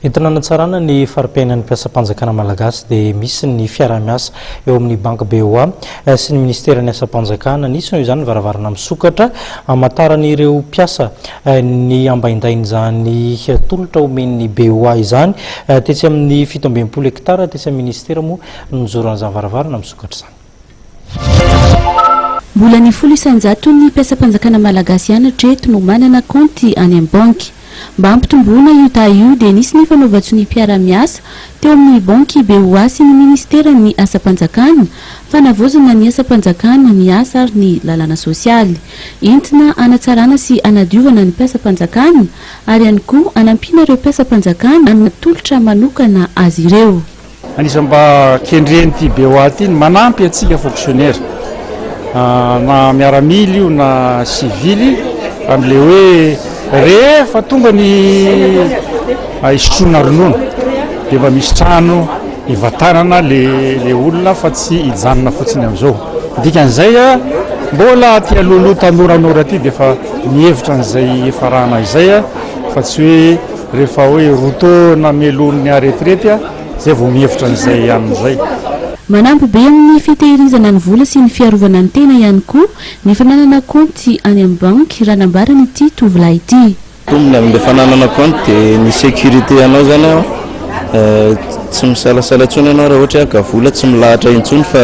Entina hanatsarana ny fari-piainan'ny mpiasam-panjakana malagasy dia misy ny fiaraha-miasa eo amin'ny Banky BOA sy ny Minisiteran'ny Asam-panjakana. Nisy noho izany ny varavarana misokatra hamantaran'ireo mpiasa ny ambaindain'izany tolotra omen'ny BOA izany. Tetsy amin'ny 67 hektara tetsy amin'ny Minisitera moa no nizoran'izany varavarana misokatra izany. Mbola ny 10 isan-jaton'ny mpiasam-panjakana malagasy ihany hatreto no manana kaonty any amin'ny banky. Mba hampitomboana io taha io dia nisy ny fanaovan-tsonia mpiara-miasa teo amin'ny banky BOA sy ny minisiteran'ny asam-panjakana, fanavaozana ny asam-panjakana, ny asa ary ny lalàna sosialy. Entina hanatsarana sy hanadiovana ny mpiasam-panjakana ary ihany koa hanampiana ireo mpiasam-panjakana hanana tolotra manokana azy ireo. Anisan'ny mba kendren'ity BOA ity ny manampy antsika fonctionnaire na miaramila io na sivily amin'ilay hoe rehefa tonga ny hisotroana ronono dia mba misy trano hivatanana le olona fa tsy hijanona fotsiny amin'izao. Ny dikan'izay mbola aty alohaloha tanoranora aty dia efa mihevitra an'izay hifarana izay fa tsy hoe Rehefa hoe roa taona mialoha ny retraite zay vao mihevitra an'izay amin'izay. Manampy be amin'ny fitehirizana ny vola sy ny fiarovana ny tena ihany koa ny fananana kaonty any amin'ny banky raha nambaran'ity tovolahy ity. Tombony amin'ilay fananana kaonty dia ny sécurité anao zany an, tsy misalasala intsony ianao raha ohatra hoe haka vola, tsy milahatra intsony fa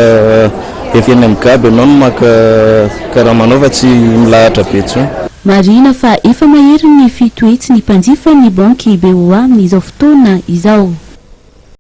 efa eny amin'ny gab ianao no maka karamanao fa tsy milahatra be intsony. Marihina fa efa maherin'ny 700 ny mpanjifa ny banky BOA amin'izao fotoana izao.